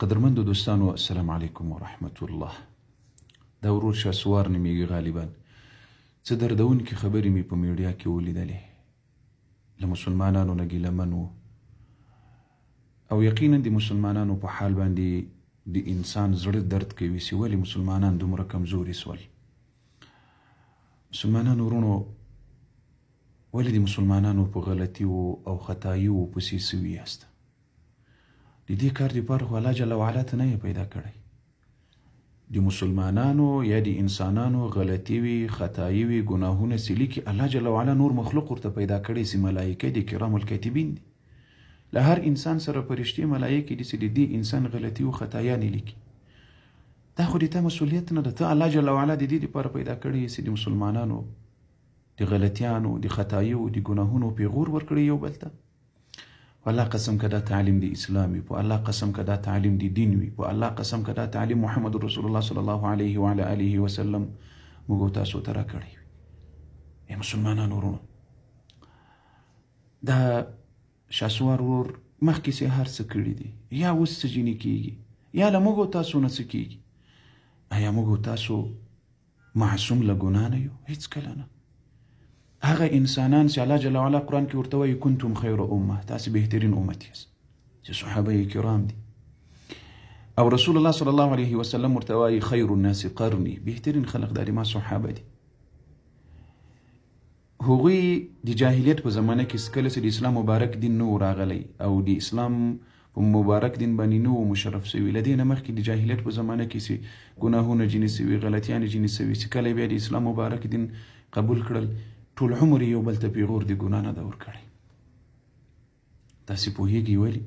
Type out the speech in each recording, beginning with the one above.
قدرمندو دوستانو السلام علیکم ورحمت الله. دا ورور شاسوار نومېږي غالبا. څه دردونکې خبرې مې په میډیا کې ولیدلې، له مسلمانانو نه ګیله من وو او یقینا د مسلمانانو په حال باندې د انسان زړه درد کوي چې ولې مسلمانان دومره کمزوري سول. مسلمانانو وروڼو، ولې د مسلمانانو په غلطیو او خطایو پسې سوي یاست؟ د دې کار دپاره خو الله جل وعلا ته نه یې پیدا کړی. د مسلمانانو یا د انسانانو غلطي وي، خطایي وي، ګناهونه چې لیکي، الله جل وعلا نور مخلوق ورته پیدا کړی چې ملایکه دي، کرام الکاتبین دي. له هر انسان سره فرشتې ملایکې دي چې د دې انسان غلطي او خطایانې لیکي. دا خو د تا مسؤلیت نه ده. ته الله جل وعلا د دې لپاره پیدا کړی چې د مسلمانانو د غلطیانو، د خطایو، د ګناهونو پیغور ورکړي یو بل ته. په الله قسم که دا تعلیم دی اسلام وي، په الله قسم که دا تعلیم دی دین وي، په الله قسم که دا تعلیم محمد رسول الله صلی الله علیه و علی آله وسلم موږ تاسو ته راکړی وي. ای مسلمانانو وروڼو، دا شاسوار ورور مخکې سي هر څه کړي دي، یا اوس څه جینې کیږي، یا له موږ تاسو نه څه کیږي؟ ایا موږ تاسو معصوم له ګناه نه یو؟ هیڅکله نه. هغه انسانان چې الله جل وعلا قرآن کې ورته وایي کنتم خیر امه، تاسو بهترین امت یاست، چې صحابه کرام دي، او رسول الله صلی الله علیه وسلم ورته وایي خیر الناس قرني، بهترین خلق د ما صحابه دي. هغوی د جاهلیت په زمانه کې کله چې د اسلام مبارک دین نه و راغلی او د اسلام په مبارک دین باندې نه وو مشرف سوي، له دې نه مخکې د جاهلیت په زمانه کې چې ګناهونه جینې سوي، غلطیانې جینې سوي، چې کله بیا د اسلام مبارک دین قبول کړل، ټول عمر یې یو بل ته پیغور د ګناه نه ده ورکړی. تاسې پوهیږئ ولې؟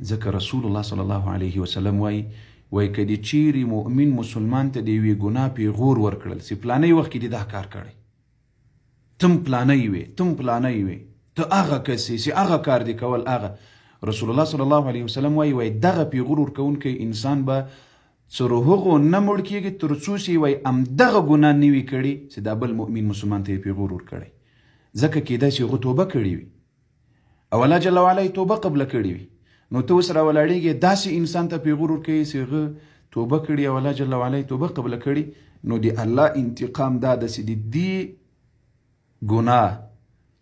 ځکه رسول الله صلی الله علیه وسلم وایي، وایي که دې چیرې مؤمن مسلمان ته د یوې ګناه پیغور ورکړل چې پلانۍ وخت کې دې دا کار کړی، تم پلانۍ وې، تم پلانۍ وې، ته هغه کس یې چې هغه کار دې کول، هغه رسول الله صلی الله علیه وسلم وایي، وایي دغه پیغور ورکوونکی انسان به تر هغو نه مړ کېږي تر څو چې وایي همدغه ګناه نه وي کړې چې دا بل مؤمن مسلمان ته یې پیغور ورکړی. ځکه کېدای شي هغه توبه کړې وي او الله جل وعلا یې توبه قبله کړې وي، نو ته اوس راولاړېږې داسې انسان ته پیغور ورکوي چې هغه توبه کړي او الله جل وعلا یې توبه قبله کړي، نو د الله انتقام دا ده چې د دې ګناه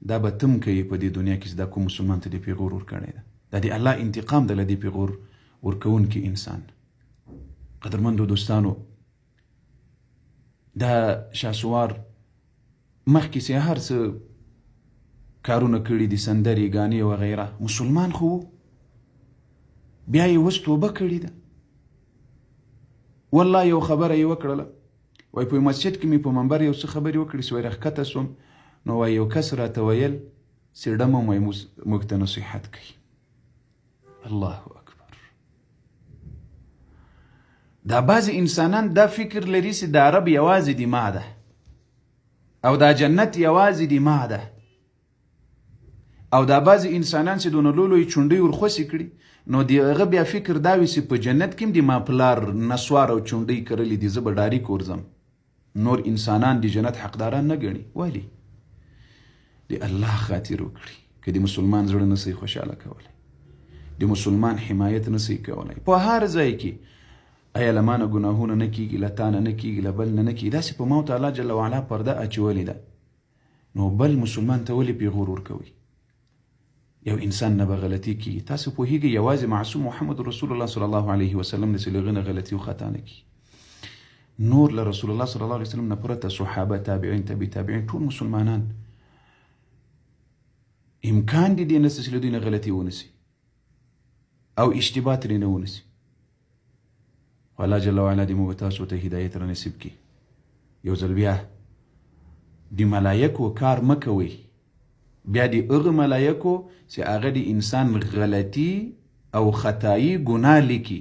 دا به تم کوي په دې دنیا کې چې دا کوم مسلمان ته د پیغور ورکړی ده، دا د الله انتقام ده له دې پیغور ورکوونکي انسان. قدرمندو دوستانو، دا شاسوار مخکې چې هر څه کارونه کړي دي، سندرې، ګانې وغیره، مسلمان خو بیا یې اوس توبه کړې ده. والله یو خبره یې وکړله، وایي په مسجد کې مې په منبر یو څه خبرې وکړې چې وایي راښکته سوم، نو وایي یو کس راته ویل چې ډمه وایي موږ ته نصیحت کوي. الله اکبر. دا بعضې انسانان دا فکر لري چې دا رب یوازې د ما ده او دا جنت یوازې د ما ده، او دا بعضې انسانان چې دونه لوی لوی چونډۍ ورخوسې کړي، نو د هغه بیا فکر دا وي چې په جنت کې هم د ما پلار نسوار او چونډۍ کرلي دي، زه به ډاریک ورځم. نور انسانان د جنت حقداران نه ګڼي. ولې؟ د الله خاطر وکړي که د مسلمان زړه نه سي خوشحاله کولی، د مسلمان حمایت نه سي کولی په هر ځای کې، ایا له ما نه ګناهونه نه کېږي، له تا نه نه کېږي، له بل نه نه کېږي؟ داسې په ما ته الله جل وعلا پرده اچولې ده، نو بل مسلمان ته ولې پیغور ورکوي؟ یو انسان نه به غلطي کېږي. تاسو پوهېږئ یوازې معصوم محمد رسول الله صلی الله علیه وسلم دی چې له هغه نه غلطي او خطا نه کېږي. نور له رسول الله صلی الله علیه وسلم نه پرته صحابه، تابعین، تبع تابعین، ټول مسلمانان امکان دي دې نسته چې له دوی نه غلطي ونه سي او اشتباه ترې نه ونه سي. خو الله جل وعلا دې موږ تاسو ته هدایت را نصیب کړي. یو ځل بیا د ملایکو کار مه کوئ، بیا د هغه ملایکو چې هغه د انسان غلطي او خطایي ګناه لیکي،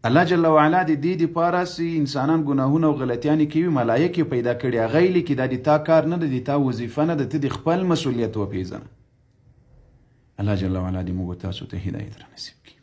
الله جل وعلا د دې دپاره چې انسانان ګناهونه او غلطیانې کوي ملایکې پیدا کړي، هغه یې لیکي. دا د تا کار نه ده، د تا وظیفه نه ده، ته د خپل مسؤلیت وپېژنه. الله جل وعلا دې موږ تاسو ته هدایت را نصیب کړي.